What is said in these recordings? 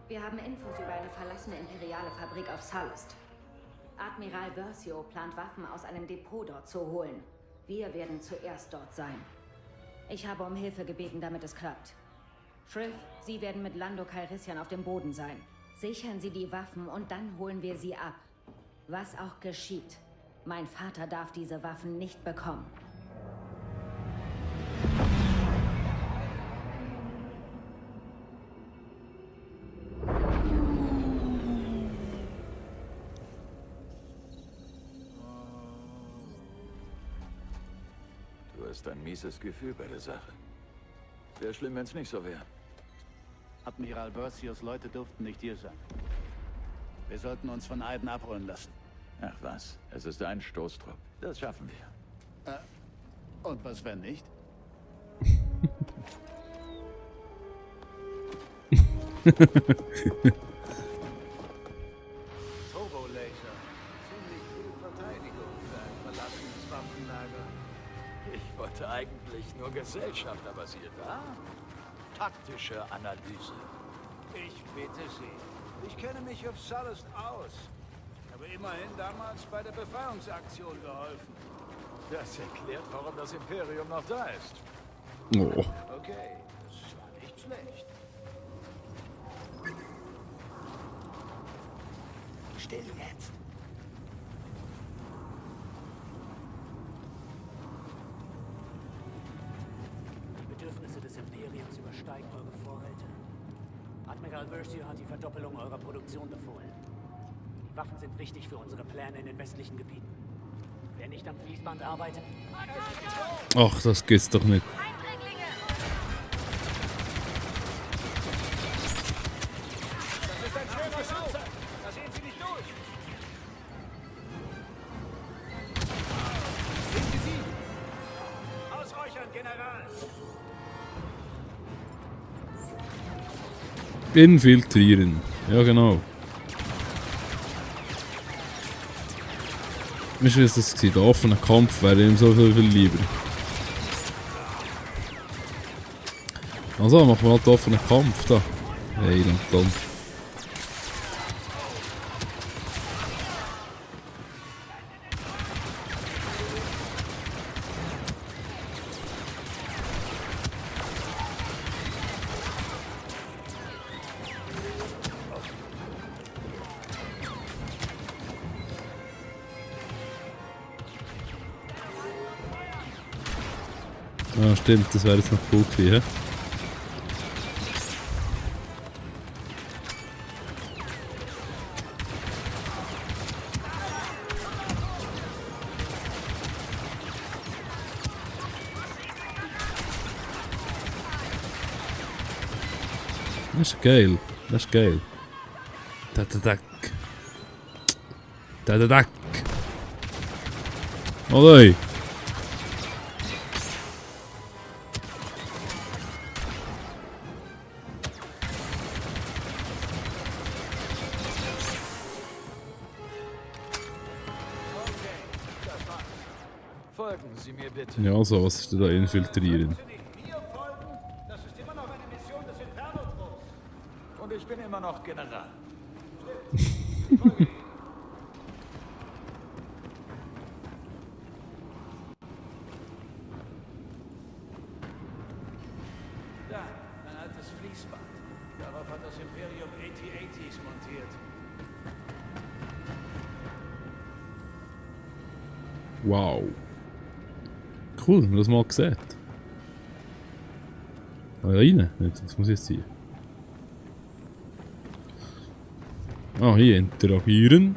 Wir haben Infos über eine verlassene imperiale Fabrik auf Sullust. Admiral Versio plant Waffen aus einem Depot dort zu holen. Wir werden zuerst dort sein. Ich habe um Hilfe gebeten, damit es klappt. Shriv, Sie werden mit Lando Calrissian auf dem Boden sein. Sichern Sie die Waffen und dann holen wir sie ab. Was auch geschieht. Mein Vater darf diese Waffen nicht bekommen. Du hast ein mieses Gefühl bei der Sache. Wäre schlimm, wenn es nicht so wäre. Admiral Versios Leute durften nicht hier sein. Wir sollten uns von Aiden abholen lassen. Ach was, es ist ein Stoßtrupp. Das schaffen wir. Und was, wenn nicht? Turbolaser. Ziemlich viel Verteidigung für ein verlassenes Waffenlager. Ich wollte eigentlich nur Gesellschaft, aber siehe da. Taktische Analyse. Ich bitte Sie. Ich kenne mich auf Sullust aus. Habe immerhin damals bei der Befreiungsaktion geholfen. Das erklärt, warum das Imperium noch da ist. Oh. Okay, das war nicht schlecht. Still jetzt. Die Bedürfnisse des Imperiums übersteigen eure Vorräte. Admiral Versio hat die Verdoppelung eurer Produktion befohlen. Die Waffen sind wichtig für unsere Pläne in den westlichen Gebieten. Wer nicht am Fließband arbeitet... Ach, das geht's doch nicht. Das ist ein schwerer Schütze. Da sehen Sie nicht durch. Sind Sie sie? Ausräuchern, General. Infiltrieren. Ja, genau. Wie ist das gewesen? Der offene Kampf wäre ihm so viel lieber. Also, machen wir halt den offenen Kampf da. Hey, dann. Ah, stimmt, das wäre jetzt noch cool gewesen, hä? Das ist geil, das ist geil. Tatadak. Tatadak. Olé! Folgen Sie mir bitte. Ja, also, was ist denn da infiltrieren? Wir folgen. Das ist immer noch eine Mission des Inferno-Trupps. Und ich bin immer noch General. Da, ein altes Fließband. Darauf hat das Imperium AT-ATs montiert. Wow. Cool, haben wir das mal gesehen. Ah, ja, rein. Das muss jetzt sein. Ah, hier interagieren.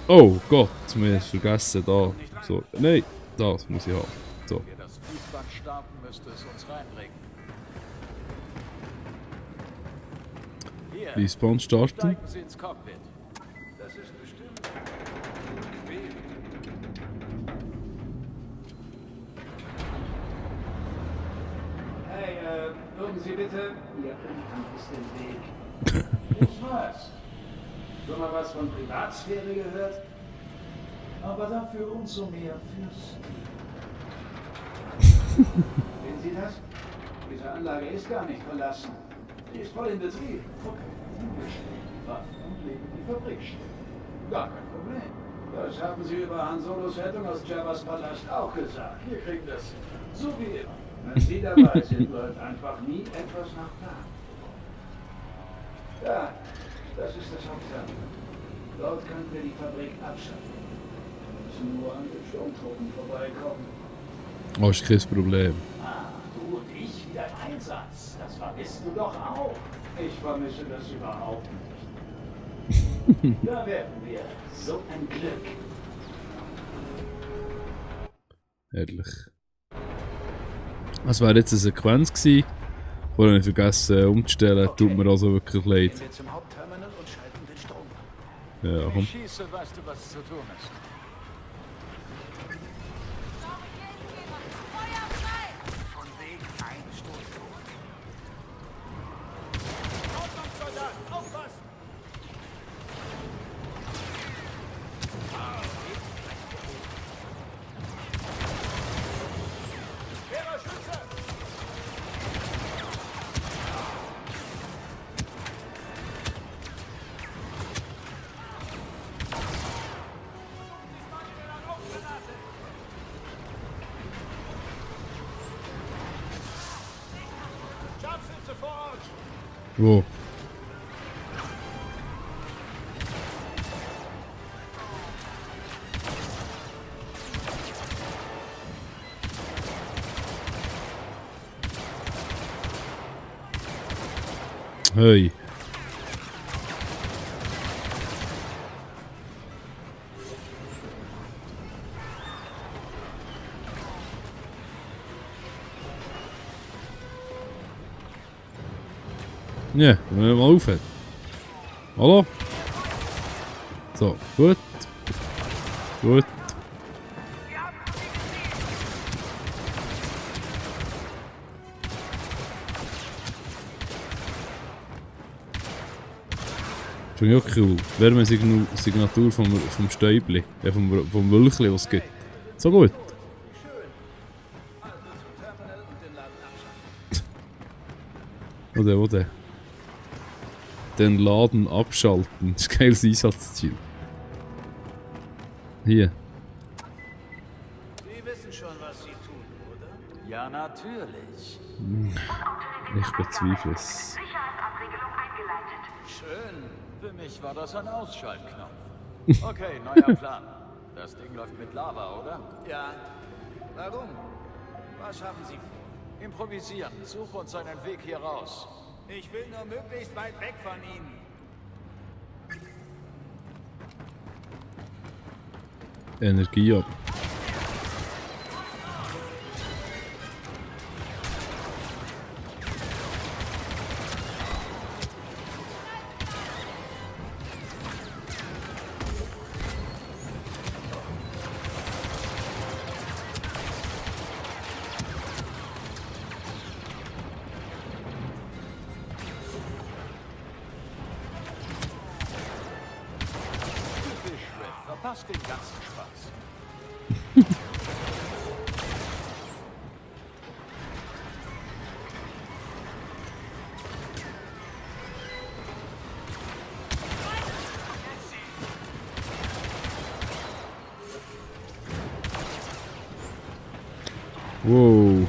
Oh Gott, mir ist vergessen da. So, nein, das muss ich haben. So. Wenn wir das Fließband starten, müsste es uns reinbringen. Hier, Fließband starten. steigen Sie ins Cockpit. Das ist bestimmt bequem. Hey, würden Sie bitte... Ihr Umgang ist im Weg. Das war's. Schon mal was von Privatsphäre gehört? Aber dafür umso mehr Fürsten. Sehen Sie das? Diese Anlage ist gar nicht verlassen. Sie ist voll in Betrieb. Okay. Waffen und legen die Fabrik still. Gar kein Problem. Das haben Sie über Han Solos Rettung aus Jabba's Palast auch gesagt. Wir kriegen das hin. So wie immer. Wenn Sie dabei sind, läuft einfach nie etwas nach Plan. Ja, das ist das Hauptterminal. Dort können wir die Fabrik abschalten. Wir müssen nur an den Sturmtruppen vorbeikommen. Oh, ist kein Problem. Ah, du und ich wieder im Einsatz. Das vermisst du doch auch. Ich vermisse das überhaupt nicht. Da werden wir. So ein Glück. Ehrlich. Das wäre jetzt eine Sequenz gewesen. Vorher habe ich vergessen umzustellen. Tut mir also wirklich leid. Gehen wir zum Hauptterminal und schalten den Strom ab. Ja, Wenn komm. ich schieße, weißt du, was zu tun ist. Von Weg ein Stoß. Wo? Hey. Ja, wenn wir mal aufhören. Hallo? So, gut. Gut. Finde ich auch cool. Wärmesignatur vom Stäubli. Vom Wölchli, was es gibt. So gut. Wo denn? Den Laden abschalten. Das ist ein geiles Einsatzziel. Hier. Sie wissen schon, was Sie tun, oder? Ja, natürlich. Ich bezweifle es. Sicherheitsabriegelung eingeleitet. Schön. Für mich war das ein Ausschaltknopf. Okay, neuer Plan. Das Ding läuft mit Lava, oder? Ja. Warum? Was haben Sie vor? Improvisieren. Suche uns einen Weg hier raus. Ich will nur möglichst weit weg von Ihnen. Energie ab. Verpasst den ganzen Spaß. Wow.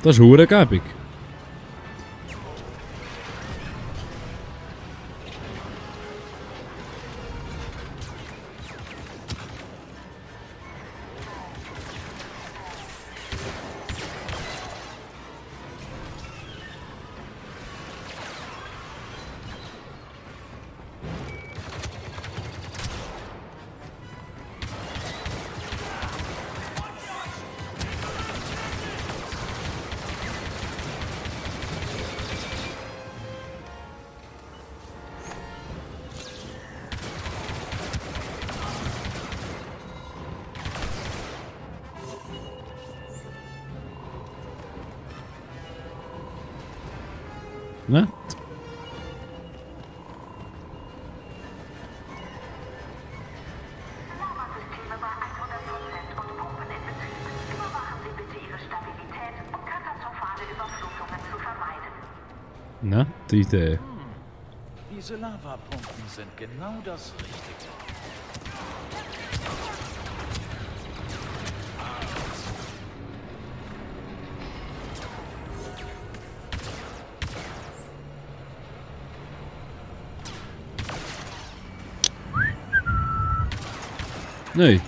Das ist verdammt. Nett. Lavasysteme bei 100% und Pumpen in Betrieb. Überwachen Sie bitte Ihre Stabilität, um katastrophale Überflutungen zu vermeiden. Nette Idee. Diese Lavapumpen sind genau das Richtige. Nee.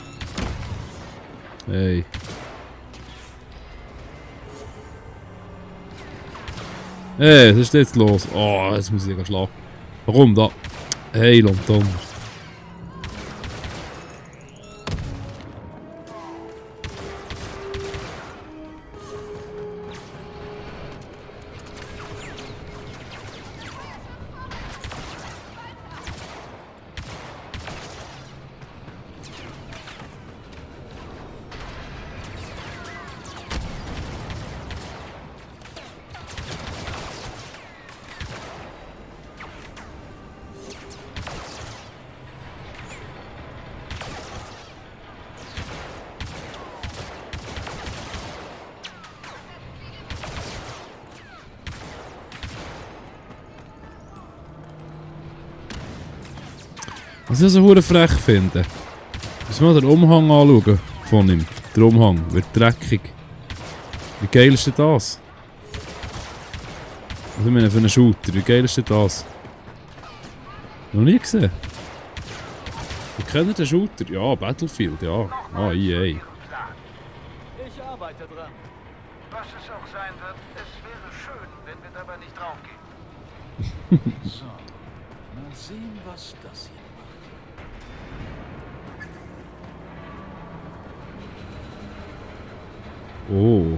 Hey. Hey, was ist jetzt los? Oh, jetzt muss ich schlafen. Warum da? Hey, London. Was ich so hure frech finde. Muss mal den Umhang anschauen von ihm. Der Umhang wird dreckig. Wie geil ist denn das? Was ich meine für einen Shooter, wie geil ist denn das? Noch nie gesehen. Wir kennen den Shooter? Ja, Battlefield, ja. Ah, EA. Ich arbeite dran. Was es auch sein wird, es wäre schön, wenn wir dabei nicht draufgehen. So, mal sehen, was das hier macht. Oh.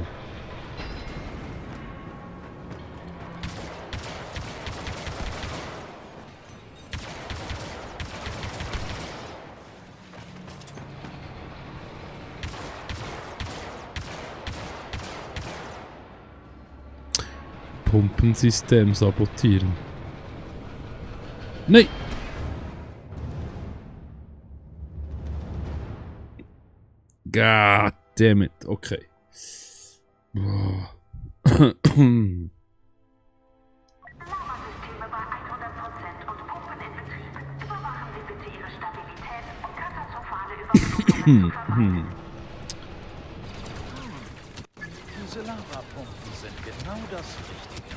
Pumpensystem sabotieren. Nein! God damn it. Okay. Boah. Lavasysteme bei 100% und Pumpen in Betrieb. Überwachen Sie bitte Ihre Stabilität, um katastrophale Überflutungen zu vermeiden. Diese Lavapumpen sind genau das Richtige.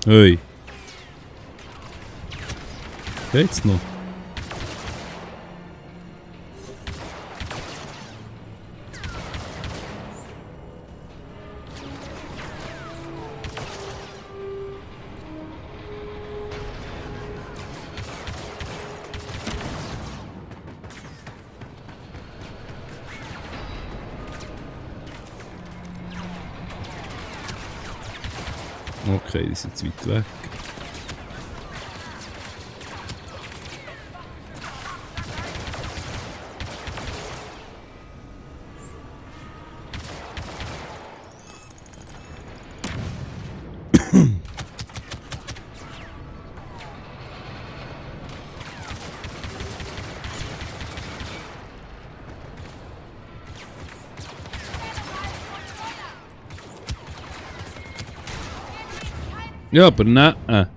Hey. Geht's noch? Okay, die sind zu weit weg. Ja, aber nein.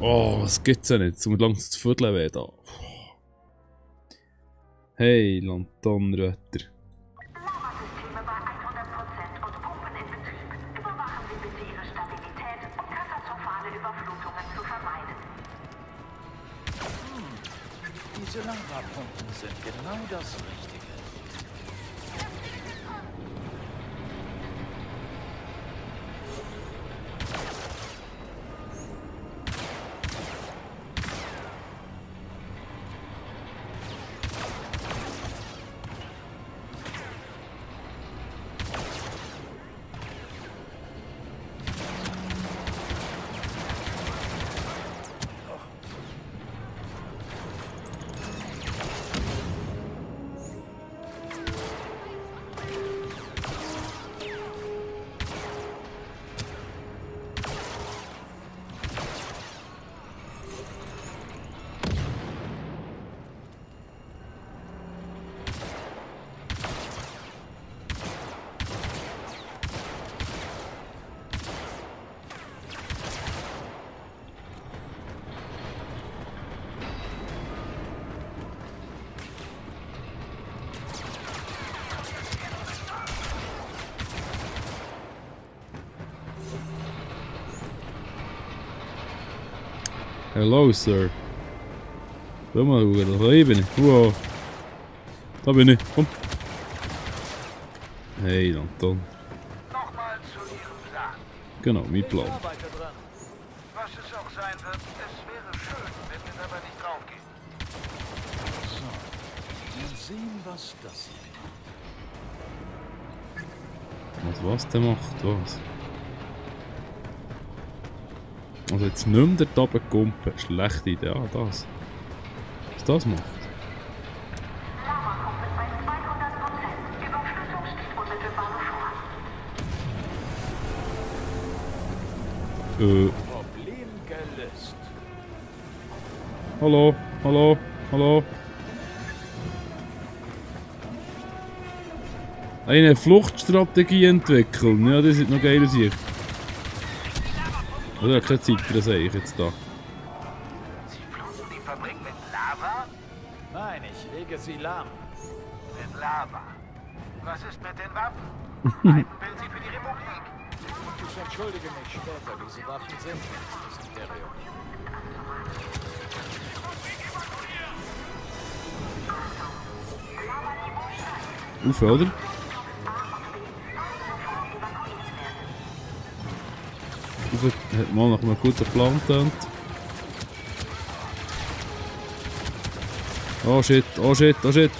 Oh, was gibt's denn nicht? Zum langsam zu vierteln weh da. Hey, Lanternrötter. Lavasysteme bei 100% und Pumpen in Betrieb. Überwachen Sie bitte Ihre Stabilität, um katastrophale Überflutungen zu vermeiden. Diese Lavapumpen sind genau das Richtige. Hello, Sir. Schau mal, da bin ich. Wow. Da bin ich. Komm. Hey, Anton. Nochmal zu Ihrem Plan. Genau, mein Ich Plan. arbeite dran. Was es auch sein wird, es wäre schön, wenn wir dabei nicht draufgehen. So, mal sehen, was das ist. Was der macht, was? Also jetzt nicht mehr dort oben kumpen. Schlechte Idee. Ah, das. Was das macht? Lavakumpel bei 200%. Überflutung steht unmittelbar bevor. Problem gelöst. Hallo, hallo, hallo. Eine Fluchtstrategie entwickeln. Ja, das ist noch geil Sicht. Oder keine Zeit für das sehe ich jetzt da. Sie fluten die Fabrik mit Lava? Nein, ich lege sie lahm. Mit Lava. Was ist mit den Waffen? Biden will sie für die Republik. Ich entschuldige mich später. Diese Waffen sind nicht das Imperium. Ufe, oder? Ufe hat mal nach einem guten Plan getönt. Oh shit, oh shit, oh shit.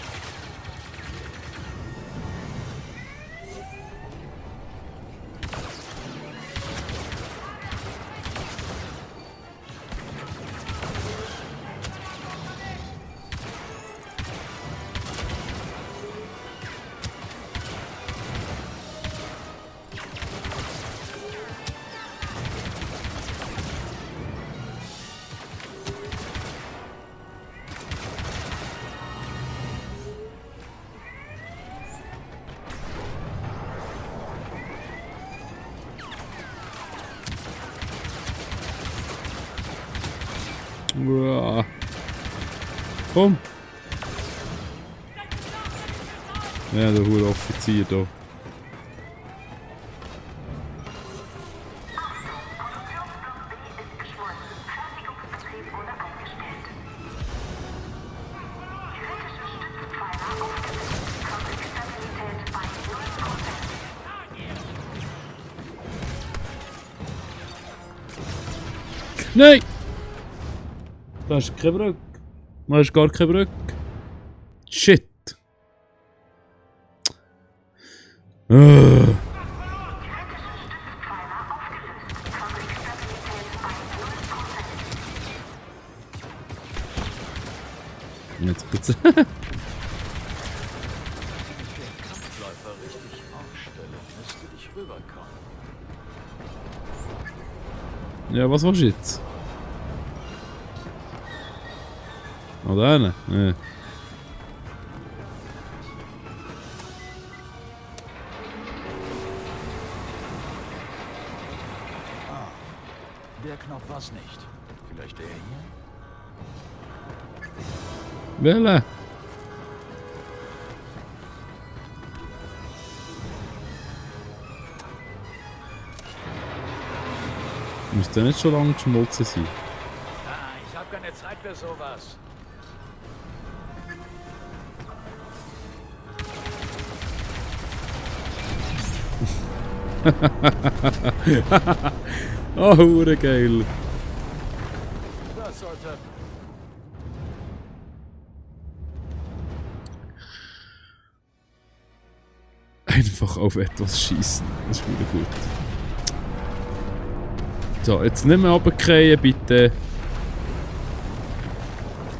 Uah. Komm! Ja, der hohe Offizier da. Produktionsblock B ist geschmolzen. Fertigungsbetrieb wurde eingestellt. Kritische Stützpfeiler aufgelöst. Fabrikstabilität bei 0%. Nein! Da ist keine Brücke. Da ist gar keine Brücke. Shit! Kritische Stützpfeiler aufgelöst. Fabrikstabilität bei 0%. Jetzt geht's. Den Kampfläufer richtig aufstellen, müsste ich rüberkommen. Ja, was war's jetzt? Oh, da hinten? Ja. Der Knopf war's nicht. Vielleicht der hier? Welcher? Müsste nicht schon lange geschmolzen sein. Ah, ich habe keine Zeit für sowas. Oh, hure geil. Das sollte... Einfach auf etwas schießen. Das ist wieder gut. So, jetzt nicht mehr runterfallen, bitte.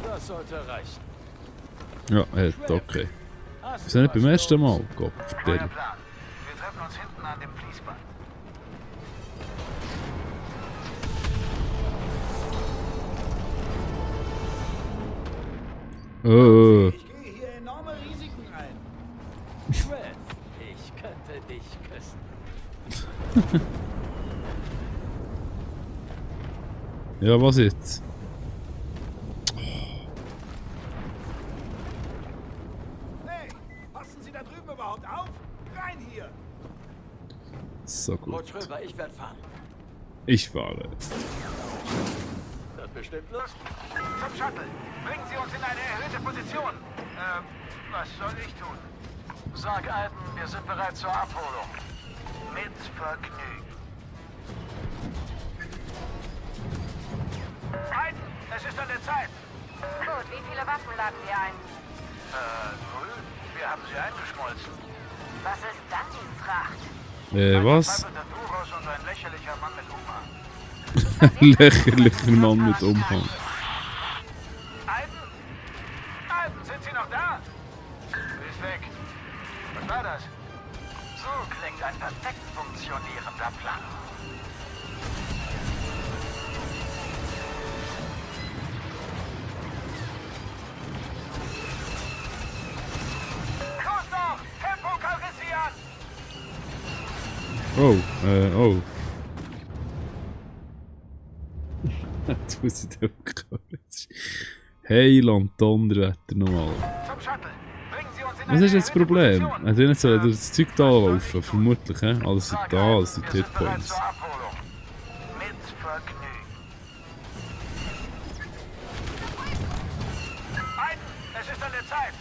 Das sollte reichen. Ja, okay. Wir sind nicht beim ersten Mal. Gott, Neuer vertell. Plan. Wir treffen uns hinten an dem Fließband. Oh. Ich gehe hier enorme Risiken ein. Fred, ich könnte dich küssen. Ja, was jetzt? Hey, passen Sie da drüben überhaupt auf? Rein hier! So gut. Rutsch rüber, ich werde fahren. Ich fahre. Da bestimmt Lust. Zum Shuttle. Bringen Sie uns in eine erhöhte Position. Was soll ich tun? Sag Alten, wir sind bereit zur Abholung. Mit Vergnügen. Alten, es ist an der Zeit. Gut, wie viele Waffen laden wir ein? 0. Wir haben sie eingeschmolzen. Was ist dann die Fracht? Was? Ein Duros und ein lächerlicher Mann mit Umhang. Lächerlicher Mann mit Umhang. Alten, sind Sie noch da? Sie ist weg. Was war das? So klingt ein perfekt funktionierender Plan. Los doch! Tempo, Calrissian! Oh. Jetzt muss ich den Heiland, Donnerwetter nochmal. Zum Shuttle. Bringen Sie uns in Was ist jetzt das erhöhte Problem? Position. Hat er nicht so das Zeug da laufen? Vermutlich, hä? Alles sind da, alles sind Wir sind bereit Hitpoints. zur Abholung. Mit Vergnügen. Alten, es ist an der Zeit.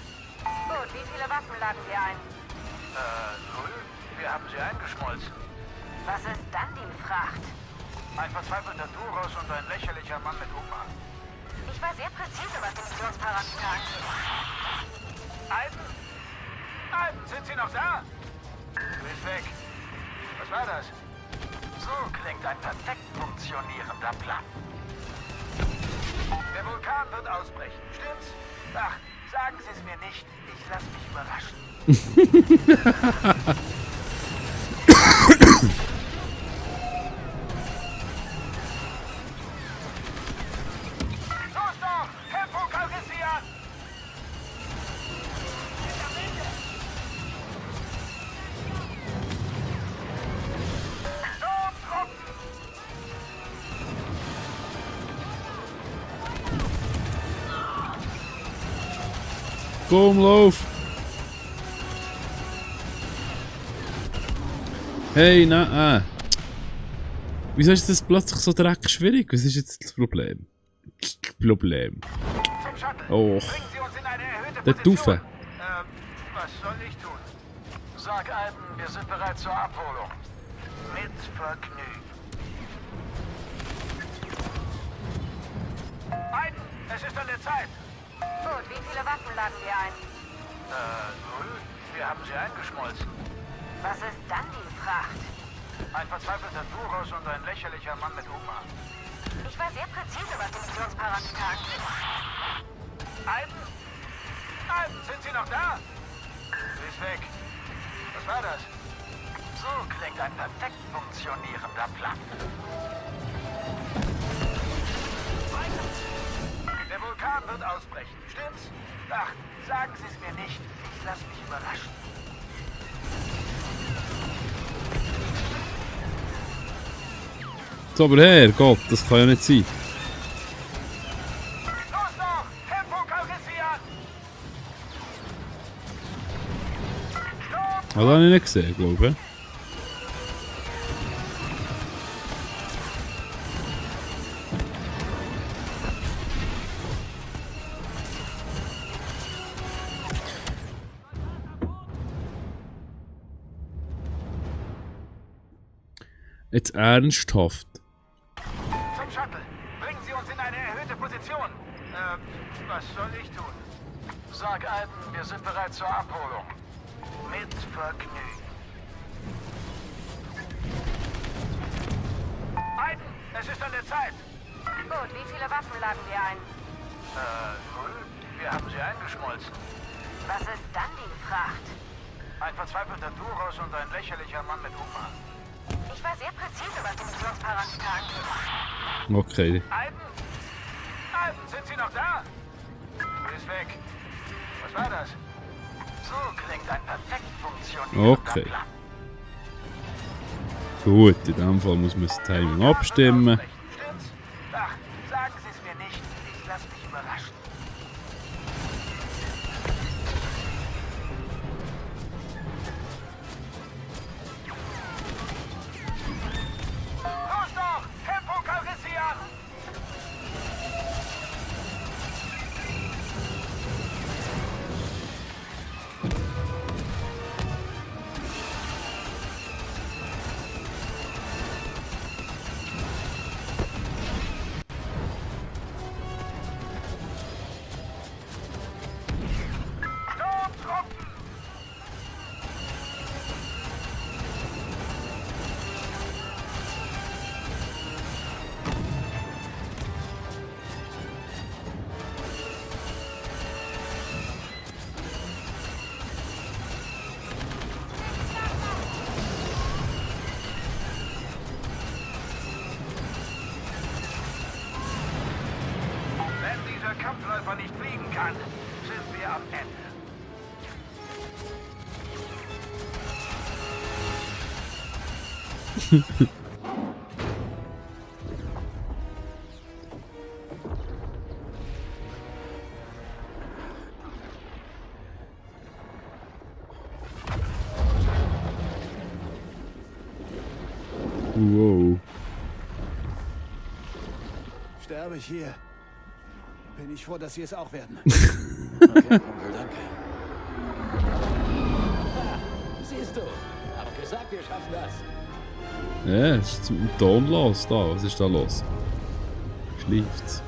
Gut, wie viele Waffen laden wir ein? 0. Wir haben sie eingeschmolzen. Was ist dann die Fracht? Ein verzweifelter Duros und ein lächerlicher Mann mit Umhang. Ich war sehr präzise, was den Missionsparameter angeht. Alten, sind Sie noch da? Sie ist weg. Was war das? So klingt ein perfekt funktionierender Plan. Der Vulkan wird ausbrechen, stimmt's? Ach, sagen Sie es mir nicht. Ich lasse mich überraschen. Los doch! Tempo, Calrissian! Sturmtruppen! Komm, lauf! Hey, nein. Wieso ist das plötzlich so dreckig schwierig? Was ist jetzt das Problem? Zum Shuttle. Oh, Bringen Sie uns in eine erhöhte der Position. Tuffe. Was soll ich tun? Sag Alten, wir sind bereit zur Abholung. Mit Vergnügen. Alten, es ist an der Zeit. Gut, wie viele Waffen laden wir ein? 0. Wir haben sie eingeschmolzen. Was ist dann die Fracht? Ein verzweifelter Duros und ein lächerlicher Mann mit Umhang. Ich war sehr präzise, was den Missionsparameter angeht. Alten, sind Sie noch da? Sie ist weg. Was war das? So klingt ein perfekt funktionierender Plan. Der Vulkan wird ausbrechen, stimmt's? Ach, sagen Sie es mir nicht. Ich lasse mich überraschen. So, aber Herrgott, das kann ja nicht sein. Los noch! Tempo, Calrissian! Das habe ich nicht gesehen, glaube ich. Jetzt ernsthaft. Zum Shuttle. Bringen Sie uns in eine erhöhte Position. Was soll ich tun? Sag Alten, wir sind bereit zur Abholung. Mit Vergnügen. Alten, es ist an der Zeit. Gut, wie viele Waffen laden wir ein? 0. Wir haben sie eingeschmolzen. Was ist dann die Fracht? Ein verzweifelter Duros und ein lächerlicher Mann mit Umhang. Ich war sehr präzise, was den Missionsparameter angeht. Okay. Alten, sind Sie noch da? Sie ist weg. Was war das? So klingt ein perfekt funktionierender Okay. Plan. Gut, in dem Fall muss man das Timing abstimmen. Stimmt's? Ach, sagen Sie es mir nicht. Ich lasse mich überraschen. Los doch! Tempo, Calrissian! wir am Ende. Wow. Sterbe ich hier, bin ich froh, dass Sie es auch werden. Okay, Kumpel, danke. Siehst du, hab gesagt, wir schaffen das. Ja, es ist zum Ton los da. Was ist da los? Schläft's?